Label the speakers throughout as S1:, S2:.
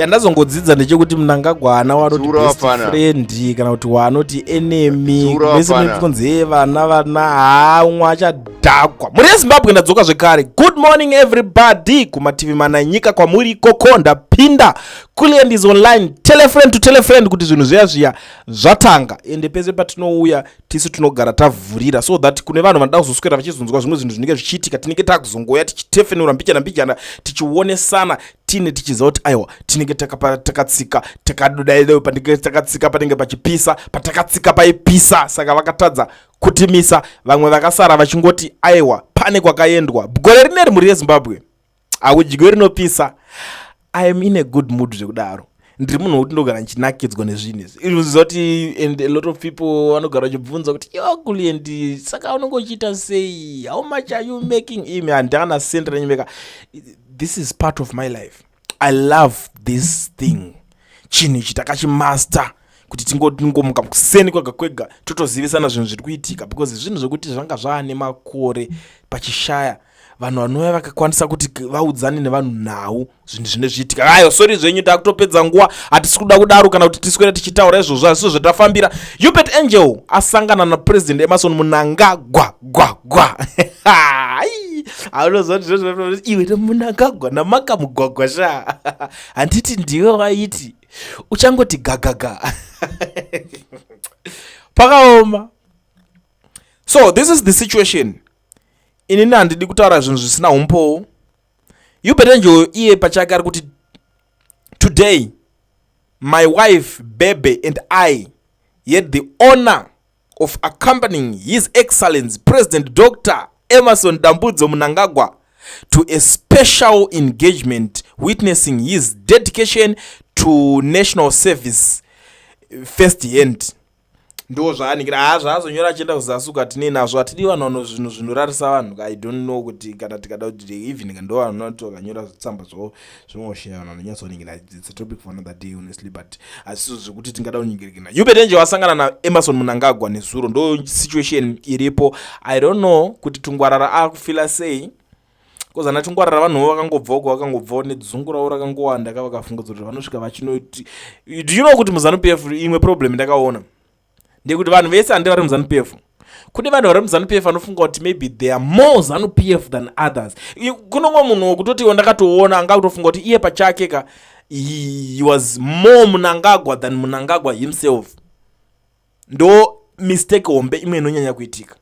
S1: Chandazongodzidza ndechekuti Mnangagwa haana waanoti
S2: Tsiura
S1: best
S2: vafana.
S1: friend kana kuti waanoti enemy.
S2: Tsiura
S1: Vese
S2: vafana.
S1: kunzi "Hey, vana vana haa umwe achadhakwa." Mhuri yeZimbabwe, ndadzoka zvekare. Good morning everybody, kumativi mana nyika kwamuri ikoko. Ndapinda. Kulliant is online. Tell a friend to tell a friend kuti zvinhu zviya zviya zvatanga. Ende pese patinouya tisu tinogara tavhurira so that kune vanhu vanoda kuzoswera vachizonzwa zvimwe zvinhu zvinenge zvichiitika, tinenge takuzongoya tichitefenura mbichana mbichana, tichionesana tine tichiziva kuti aiwa, tinenge takatsika takadudaido, panenge takatsika panenge pachipisa, patakatsika paipisa. Saka vakatadza kutimisa, vamwe vakasara vachingoti aiwa, pane kwakaendwa. Gore rineri, mhuri yeZimbabwe, hakudyiwe rinopisa. I am in a good mood zvekudaro. Ndiri munhu wekuti ndogara ndichinakidzwa nezvinhu izvi. Izvi kuti and a lot of people vanogara vachibvunza kuti, "Iwe Kulliant, saka unenge uchiita sei? How much are you making?" Imi, handana cent renyimeka. This is part of my life. I love this thing. Chinhu ichi takachimaster kuti tingomuka kuseni kwega kwega totozivisana zvinhu zviri kuitika, because zvinhu zvekuti zvanga zvaane makore pachishaya vanhu vanouya vakakwanisa kuti vaudzane nevanhu nhau zvinhu zvine zviitika. Ayo, sorry zvenyu, takutopedza nguva. Hatisi kuda kudaro kana kuti tiswere tichitaura izvozvo, hazviso zvatafambira. Uebert Angel asangana naPresident Emmerson Mnangagwa. Gwa gwa, aunoziva kuti iwe neMnangagwa namakamugwagwa sha, handiti ndiwe waiti uchangoti gagaga? Pakaoma. So this is the situation. Inini handidi kutaura zvinhu zvisina umbowo. Uebert Angel iye pachake ari kuti, "Today my wife Bebe and I had the honor of accompanying His Excellence President Dr Emmerson Dambudzo Mnangagwa to a special engagement, witnessing his dedication to national service first hand." Ndo zvaaningira. Haa, zvaazonyora achienda kuzasi tinei nazvo. Hatidi vanhu vano zvinhu zvinorarisa vanhu. I don't know kuti kana tikada kuti even ndo vanhu vanoti vakanyora zvitsamba zvavo zvimosheya vanhu vanonyatsoningira. It's a topic for another day, honestly, but hazisizo zvekuti tingada kunyingirikina. Uebert Angel wasangana naEmmerson Mnangagwa nezuro. Ndo situation iripo. I don't know kuti Tungwarara akufila sei, because ana Tungwarara vanhuvo vakangobvawo kwavakangobvawo nedzungu ravo rakangowanda ka, vakafunga kuti vanosvika vachinoti. Do you know kuti muZANU PF imwe problem ndakaona ndekuti vanhu vese handi vari muZANU PF, kune vanhu vari muZANU PF vanofunga kuti maybe they are more ZANU PF than others. Kunomwe munhu wekutoti ndakatoona anga kutofunga kuti iye pachake ka he was more Mnangagwa than Mnangagwa himself. Ndo mistake hombe imwe inonyanya kuitika.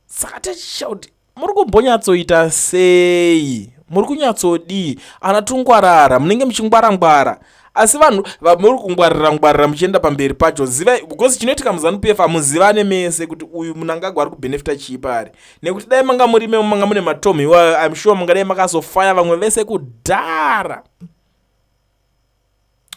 S1: Saka techisha kuti muri kumbonyatsoita sei, muri kunyatsodii? Ana Tungwarara, munenge muchingwara-ngwara, asi vanhu vamuri kungwarira ngwarira muchienda pamberi pacho, zivai, because chinoitika muZANU PF hamuzivane mese kuti uyu Mnangagwa ari kubhenefita chii paari. Nekuti dai manga murime manga mune matomi iwayo, I'm sure mungadai makazofaya vamwe vese kudhara.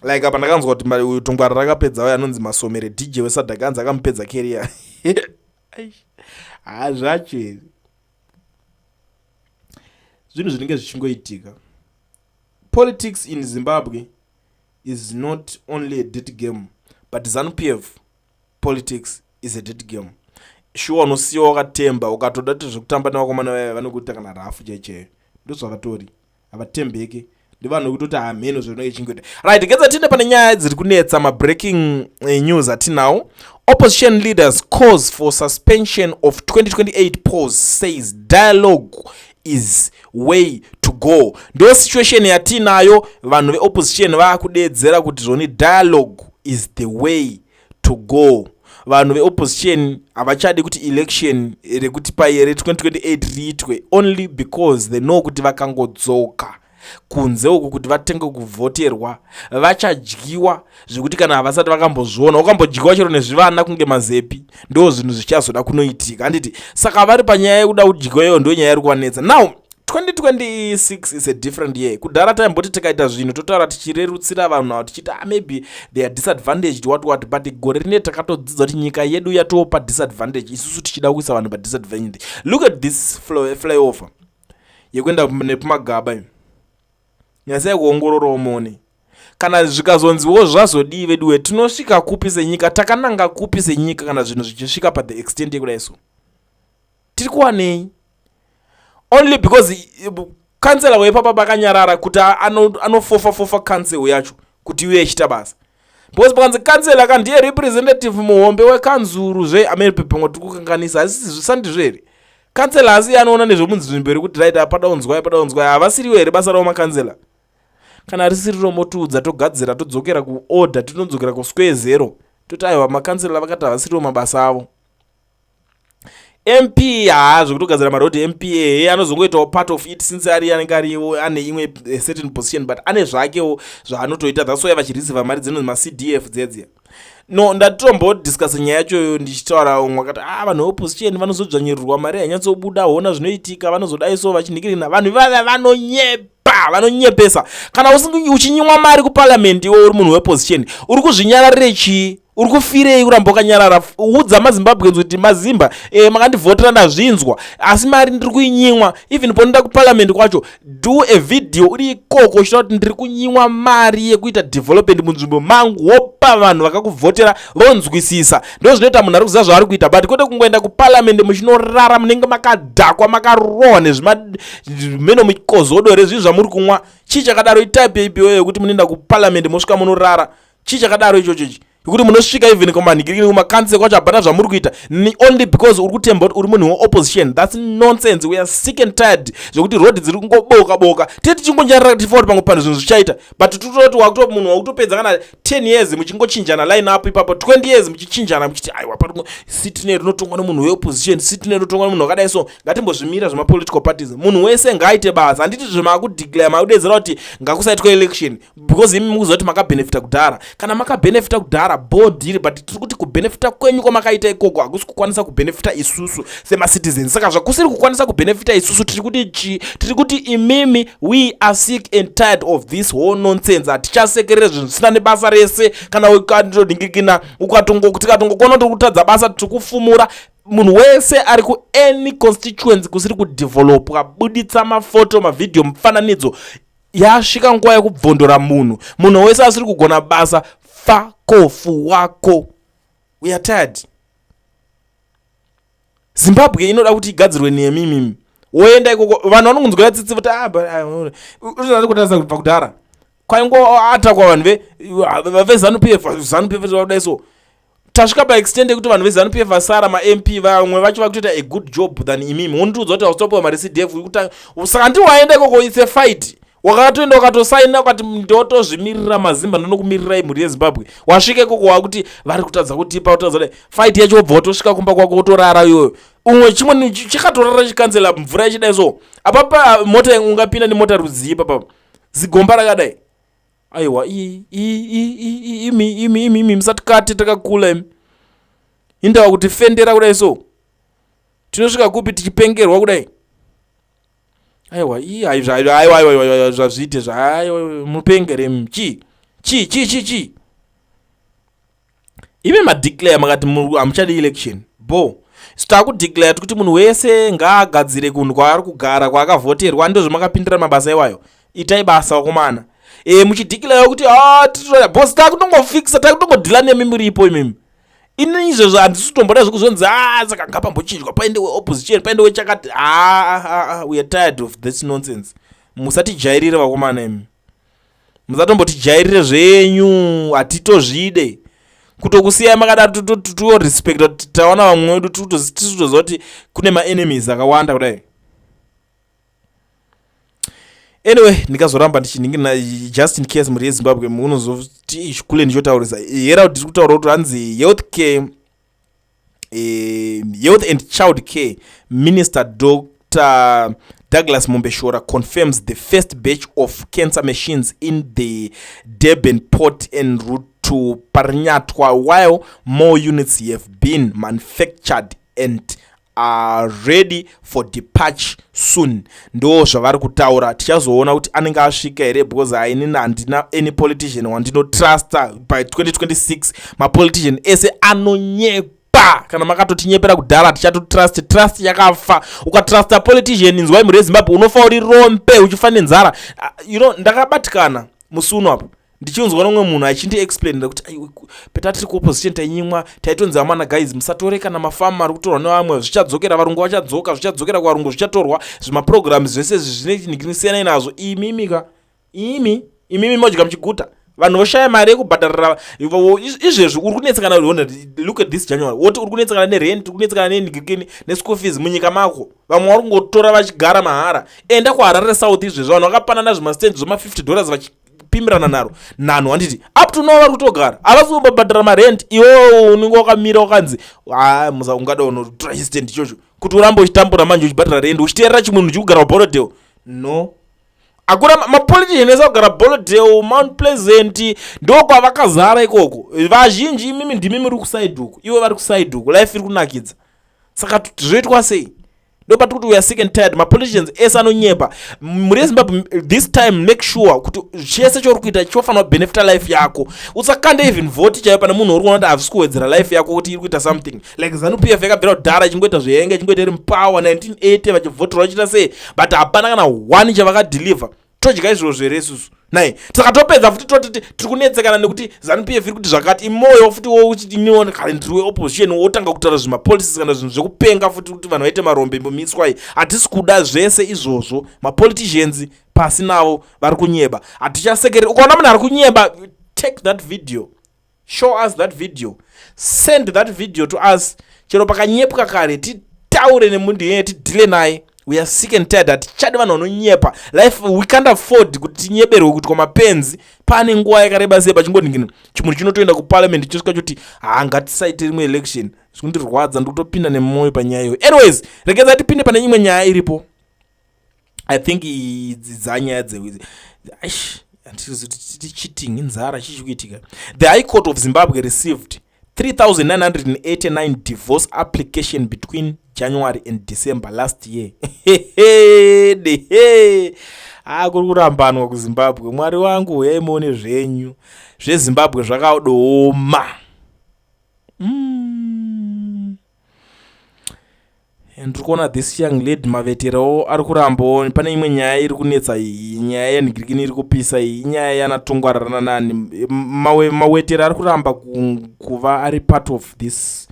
S1: Like apa ndakanzwa kuti uyu Tungwarara rakapedza uyo anonzi Masomere, DJ weSADC, anzi akamupedza career. Ha, zvacho izvi zvinhu zvinenge zvichingoitika. Politics in Zimbabwe is not only a dirty game, but ZANU PF politics is a dirty game. Shuwa, unosiyiwa wakatemba, ukatoda kuti zvekutamba nevakomana vaya vanokuita kana rafu chaichaiyo. Ndozvavatori, havatembeke, ndivanhu vekutoti hamheno zvinenge chingoita. Right, gedza tine pane nyaya dziri kunetsa, mabreaking news atinawo. Opposition leaders calls for suspension of 2028 polls, says dialogue is way to go. Ndo situation yatinayo. Vanhu veopposition vaakudedzera kuti zvoni dialogue is the way to go. Vanhu veopposition havachadi kuti election rekuti pai re2028 riitwe, only because they know kuti vakangodzoka kunze uku kuti vatenge kuvhoterwa vachadyiwa zvekuti kana havasati vakambozviona. Wakambodyiwa chero nezvivana kunge mazepi, ndo zvinhu zvichazoda kunoitika, handiti? Saka vari panyaya yekuda kudyiwa iyoyo, ndo nyaya iri kuvanetsa. Now 2026 is a different year. Kudhara taimboti tikaita zvinhu totaura tichirerutsira vanhu ava tichiti, "Ah, maybe they are disadvantaged, what what," but gore rine takatodzidza kuti nyika yedu yatopa disadvantage, isusu tichida kuisa vanhu padisadvantage. Look at this flyover yekuenda nepumagaba iyi. Nyasai kuongororawo muone kana zvikazonziwo zvazodii. Veduwe, tinosvika kupi senyika? Takananga kupi senyika kana zvinhu zvichisvika pathe extent yekudai? So tiri kuwanei only because Kansela wepapa bakanyarara kuti anofofa fofa council yacho kuti iuye ichiita basa, because pakanzi kansela ka ndiye representative muhombe wekanzuru zve amene pepemwe tiri kukanganisa, asi zvisandizvo here? Kansela asi anoona nezvemunzvimbo iri kuti right, apada unzwai, pada unzwai, havasiriwo here basa ravo makansela? Kana risiriro, motiudza, togadzira, todzokera kuorder, tinodzokera kusquare zero, toti aiwa, makansela vakati havasiriwo mabasa avo. MP haa, zvekutogadzira marodhi, MP ehe, anozongoitawo part of it since ari anenge ariwo ane imwe certain position, but ane zvakewo zvaanotoita. That's why vachireceiva mari dzinonzi maCDF dzedziya. No, ndatombodiscussa nyaya yachoyo ndichitaura, umwe akati a ah, vanhu veopposition vanozodzvanyirirwa, mari hainyatsobuda, hona zvinoitika, vanozodai so vachinhikirina. Vanhu ivava vanonyepa, vanonyepesa. Kana uchinyimwa mari kuparliament, iwe uri munhu weopposition, uri kuzvinyararire chii? Uri kufirei kuramba wakanyarara? Udza maZimbabweans kuti mazimba makandivhotera, ndazvinzwa, asi mari ndiri kuinyimwa. Even ponoenda kuparliament kwacho, do a video uri ikoko uchitaura kuti ndiri kunyimwa mari yekuita development munzvimbo mangu, wopa vanhu vakakuvhotera vonzwisisa. Ndo zvinoita munhu ari kuziva zvaari kuita, but kwete kungoenda kuparliament muchinorara, munenge makadhakwa, makarohwa nezvimeno mikozodo rezvii zvamuri kumwa. Chii chakadaro? Itype ipiwo yekuti munoenda kuparliament mosvika munorara? Chii chakadaro ichocho ichi yekuti munosvika even kumanhikirikini kumacouncil kwacho hapana zvamuri kuita, only because uri kutemba kuti uri munhu weopposition? That's nonsense. We are sick and tired zvekuti rodhi dziri kungoboka boka, tee tichingonyarara tifa kuti pamwe panhu zvinhu zvichaita, but tototi wakuto munhu wakutopedza kana 10 years muchingochinjana line up ipapo, 20 years muchichinjana, muchiti aiwa, seat ne rinotongwa nemunhu weopposition, seat ne rinotongwa nemunhu wakadai. So ngatimbozvimira zvemapolitical parties, munhu wese ngaaite basa. Handiti zvemakudeclare, makudedzera kuti ngakusaitwa election because imi mukuziva kuti makabhenefita kudhara. Kana makabhenefita kudhara, bodhiri, but tiri kuti kubhenefita kwenyu kwamakaita ikoko hakusi kukwanisa kubhenefita isusu semacitizens. Saka zvakusiri kukwanisa kubhenefita isusu, tiri kuti chi? Tiri kuti imimi, we are sick and tired of this whole nonsense. Hatichasekerere zvinhu zvisina nebasa rese. Kana ukatodhingikina, tikatongokuona tiri kutadza basa, tiri kufumura. Munhu wese ari kuany constituency kusiri kudhevelopwa, buditsa mafoto, mavhidhiyo, mufananidzo. Yasvika nguva yekubvondora munhu. Munhu wese asiri kugona basa, fakofu wako. We are tired. Zimbabwe inoda kuti igadzirwe nemimimi. Woenda ikoko, vanhu vanokunzwira tsitsi kuti ah, kutarisa kubva kudhara kwaingoatakwa vanhu veZANU PF, ZANU PF vadai. So tasvika paextent yekuti vanhu veZANU PF vasara, maMP vamwe vacho vakutoita a good job than imimi. Wondiudza kuti hautopiwa mari CDF, saka ndi waenda ikoko, it's a fight. Wakatoenda, ukatosaina, ukati ndotozvimirira mazimba, ndonokumirirai mhuri yeZimbabwe. Wasvika ikoko wakuti vari kutadza kutipa, kutadza kudai, fight yacho, wobva watosvika kumba kwako wotorara iyoyo. Umwe chimwe chikatorara chikansela mvura ichidai so apapa, mota ungapinda nemota rudzii papa zigomba rakadai? Aiwa, imi imi imi imi, musatikati takakula imi, indawa kuti fendera kudai so tinosvika kupi tichipengerwa kudai? Aiwa, aiwa, aiwa, zvazviite zvaaiwa, mupengere chi chi chi chi chi. Imi madeclare, makati hamuchadi election, bo takudeclare kuti munhu wese ngaagadzire kunhu kwaari kugara, kwaakavhoterwa. Ndo zvamakapindira mabasa iwayo, itai basa vakomana. Muchideclare kuti ah, boss, takutongofixa, takutongodhila nemi muripo imimi. Ini izvozvo handisi kutomboda zvekuzonzi a ah, saka ngapambochinjwa, paende weopposition, paende wechakati. Ah, we are tired of this nonsense. Musatijairire vakomana imi, musatombotijairire zvenyu, hatitozvide. Kutokusiyai makadaro, torespecta kuti taona vamwe vedu, tisitoziva kuti kune maenemies akawanda kudai. Anyway, ndingazoramba ndichiningina just in case mhuri yeZimbabwe munozoti chikule ndichotaurisa. Herald tiri kutaura kuti hanzi health care, health and child care minister Dr Douglas Mombeshora confirms the first batch of cancer machines in the Durban port en route to Parirenyatwa, while more units have been manufactured and are ready for departure soon. Ndo zvavari kutaura. Tichazoona kuti anenge asvika here, because hainini handina any politician wandinotrusta by 2026. Mapolitician ese anonyepa. Kana makatotinyepera kudhara, tichatotrust trust yakafa. Ukatrusta politician, inzwai mhuri yeZimbabwe, unofa uri rombe, uchifa nenzara. Ndakabatikana musi uno apo. Ndichinzwa nomwe munhu achindiexplainira kuti peta tiri kuopposition tainyimwa, taitonzi, "Amana guys, musatore kana mafamu ari kutorwa nevamwe, zvichadzokera, varungu vachadzoka, zvichadzokera kuvarungu, zvichatorwa zvimaprograms zvese izvi zvine nazvo." Imimi ka, imi imimi modya muchiguta, vanhu voshaya mari yekubhadharira. Izvezvi uri kunetsekana. Look at this January, woti uri kunetsekana nerent, uri kunetsekana nenhikini, neschool fees munyika mako. Vamwe vari kungotora vachigara mahara. Enda kuHarare South izvezvi, vanhu vakapanana zvimastendi zvema$50 vachipimirana naro nhanho, handiti? Up to now vari kutogara, havasi kumbobhadhara marent. Iwewo unenge wakamira, wakanzi ha, musa ungada unotora chistendi ichocho kuti urambe uchitambura manje, uchibhadhara rent, uchiteerera chimunhu chikugara kuBorrowdale. No, hakuna mapolitician ese kugara Borrowdale, Mount Pleasant, ndokwavakazara ikoko vazhinji. Imimi ndimi muri kuside uku, ivo vari kuside uku, life iri kunakidza. Saka zvoitwa sei? Ndopati kuti we are sick and tired. Mapoliticians ese anonyepa. Muri yeZimbabwe, this time make sure kuti chese chauri kuita chofanira kubenefita life yako. Usakande even vote chaiyo pane munhu uri kuona kuti hazvisi kuwedzera life yako, kuti iri kuita something like ZANU PF. Yakabvira kudhara ichingoita zveyenga, ichingoita iri mupower 1980, vachivhoterwa, vachiita sei, but hapana kana one chavakadeliver. Todya izvozvo here isusu nai? Saka topedza futi toti tiri kunetsekana nekuti ZANU PF iri kuti zvakati. Imoyo futi wochiti kana ndiri weopposition, wotanga kutaura zvimapolicies kana zvinhu zvekupenga futi kuti vanhu vaite marombe. Imbomiswai, hatisi kuda zvese izvozvo. Mapoliticians pasi navo, vari kunyeba, hatichasekereri. Ukaona munhu ari kunyeba, take that video, show us that video, send that video to us. Chero pakanyepwa kare, titaure nemunhu iyeye, tidhile naye. We are sick and tired, hatichadi vanhu vanonyepa. Life, we can't afford kuti tinyeberwe kuitwa mapenzi. Pane nguva yakareba sei pachingoningini chimunhu chinotoenda kuparliament, chosvika choti, "Ha, ngatisaite rimwe election"? Zvikundirwadza, ndikutopinda nemwoyo panyaya iyoyo. Anyways, regedza tipinde pane imwe nyaya iripo. I think idzi dzanyaya dzeidzi, handiti cheating, inzara, chii chikuitika? The High Court of Zimbabwe received 3989 divorce application between January and December last year. Ha, kuri kurambanwa kuZimbabwe. Mwari wangu, uyai muone zvenyu zveZimbabwe zvakadooma. Ndiri kuona this young lady Maveterawo ari kurambawo. Pane imwe nyaya iri kunetsa iyi, nyaya yenhigirikini iri kupisa iyi, inyaya yanatongwararana nani. Mawetera ari kuramba kuva ari part of this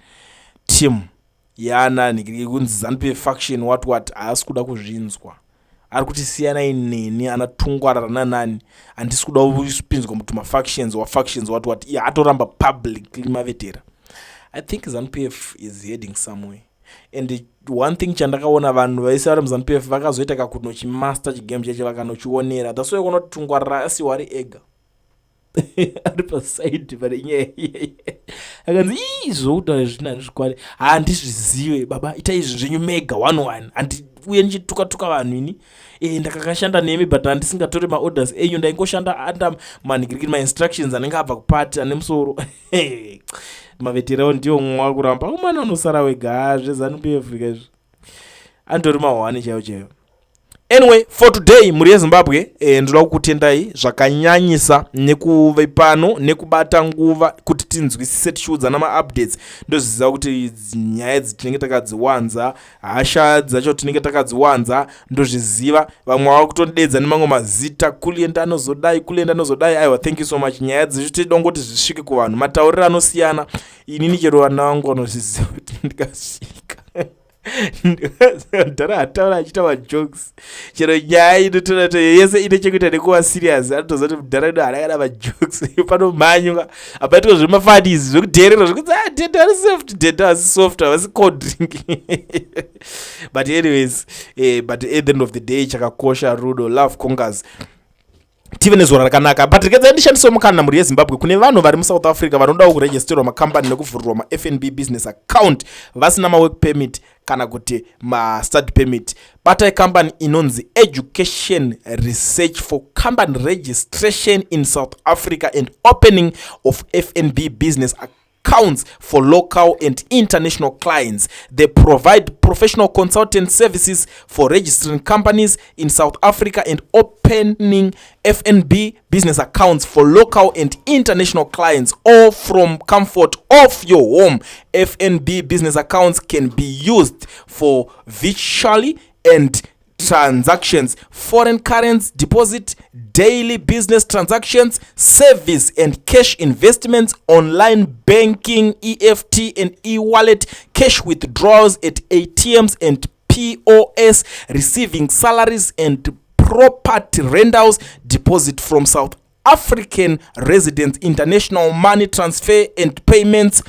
S1: team yana nhigiriki kunzi ZANU PF faction, what what. Haasi kuda kuzvinzwa, ari kuti, "Siyanai neni, ana tungwararana nani, handisi kuda kupinzwa mutumafactions, wafactions, what what." Iye atoramba publicly, Mavetera. I think ZANU PF is heading somewhere. And one thing chandakaona, vanhu vaise vari muZANU PF vakazoita kakunochimaster chigame cheche, vakanochionera. That's why kuona kuti Tungwarara asiwa ari ega, ari pasaidi pane nyaya iyeye. Akanzi, "Ii, zvokutaura zvina zvikwani handizvizive baba, itai izvi zvenyu mega one one. Handiuye ndichituka-tuka vanhu ini. Ndakakashanda nemi, but handisingatori maorders enyu, ndaingoshanda under manhikirikiri, mainstructions anenge abva kupati ane musoro." Maveterawo ndiwo mumwe wakuramba umana, unosara wega. ZveZANU PF izvi andori mahwani chaiyo chaiyo. Anyway, for today, mhuri yeZimbabwe, ndoda kukutendai zvakanyanyisa nekuve pano, nekubata nguva kuti tinzwisise, tichiudzana maupdates. Ndoziva kuti nyaya idzi tinenge takadziwanza, hasha dzacho tinenge takadziwanza, ndozviziva. Vamwe vava kutondedza nemamwe mazita, Kulliant anozodai, Kulliant anozodai. Aiwa, thank you so much. Nyaya dzecho tidongoti zvisvike kuvanhu, matauriro anosiyana. Inini chero vana vangu vanozviziva kuti ndikasvika dhara ataura achiita majokes, chero nyaya inotora yese ine chekuita nekuva serious, anotoziva kuti mudhara edu harakada majokes, panomhanywa, hapaitwa zvemafunnies, zvekudherera, zvekuti, "Ah, dhedha ari soft, dhedha hasi soft, havasi cold drink." But anyways, but at the end of the day, chakakosha rudo, love conquers. Tive nezuva rakanaka. But regedzai ndishandisewo mukana, mhuri yeZimbabwe. Kune vanhu vari muSouth Africa vanodawo kuregisterwa makambani nekuvhurirwa maFNB business account vasina mawork permit kana kuti mastudy permit, batai kambani inonzi Education Research for company registration in South Africa and opening of FNB business accounts for local and international clients. They provide professional consultant services for registering companies in South Africa and opening FNB business accounts for local and international clients, all from comfort of your home. FNB business accounts can be used for virtually and Transactions, foreign currency deposit, daily business transactions, service and cash investments, online banking, EFT and e-wallet, cash withdrawals at ATMs and POS, receiving salaries and property rentals, deposit from South African residents, international money transfer and payments,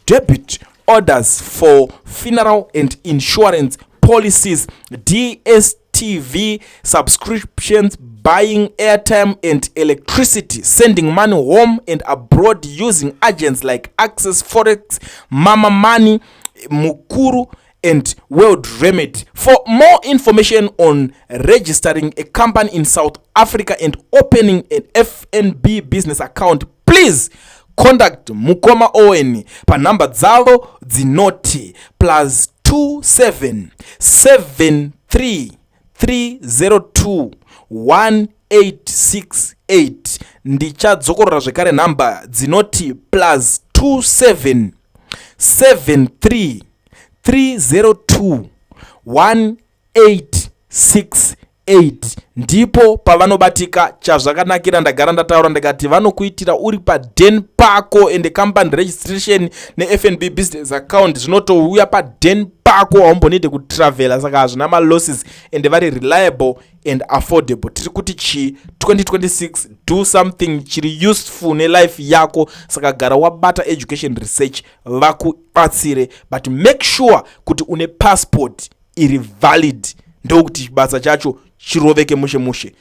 S1: debit orders for funeral and insurance policies, DSTV subscriptions, buying airtime and electricity, sending money home and abroad using agents like Access Forex, Mama Money, Mukuru and World Remedy. For more information on registering a company in South Africa and opening an FNB business account, please contact Mukoma Owen panhamba dzavo dzinoti +27 73 302 1868. Ndichadzokorora zvekare nhamba dzinoti +27 73 302 1868. Ndipo pavanobatika. Chazvakanakira, ndagara ndataura ndikati vanokuitira uri paden pako, ende company registration neFNB business account zvinotouya paden pako, haumbonide kutravela, saka hazvina malosses, ende vari reliable and affordable. Tiri kuti chi 2026, do something chiri useful nelife yako. Saka gara wabata Education Research vakubatsire, but make sure kuti une passport iri valid, ndokuti basa chacho chiroveke mushe mushe.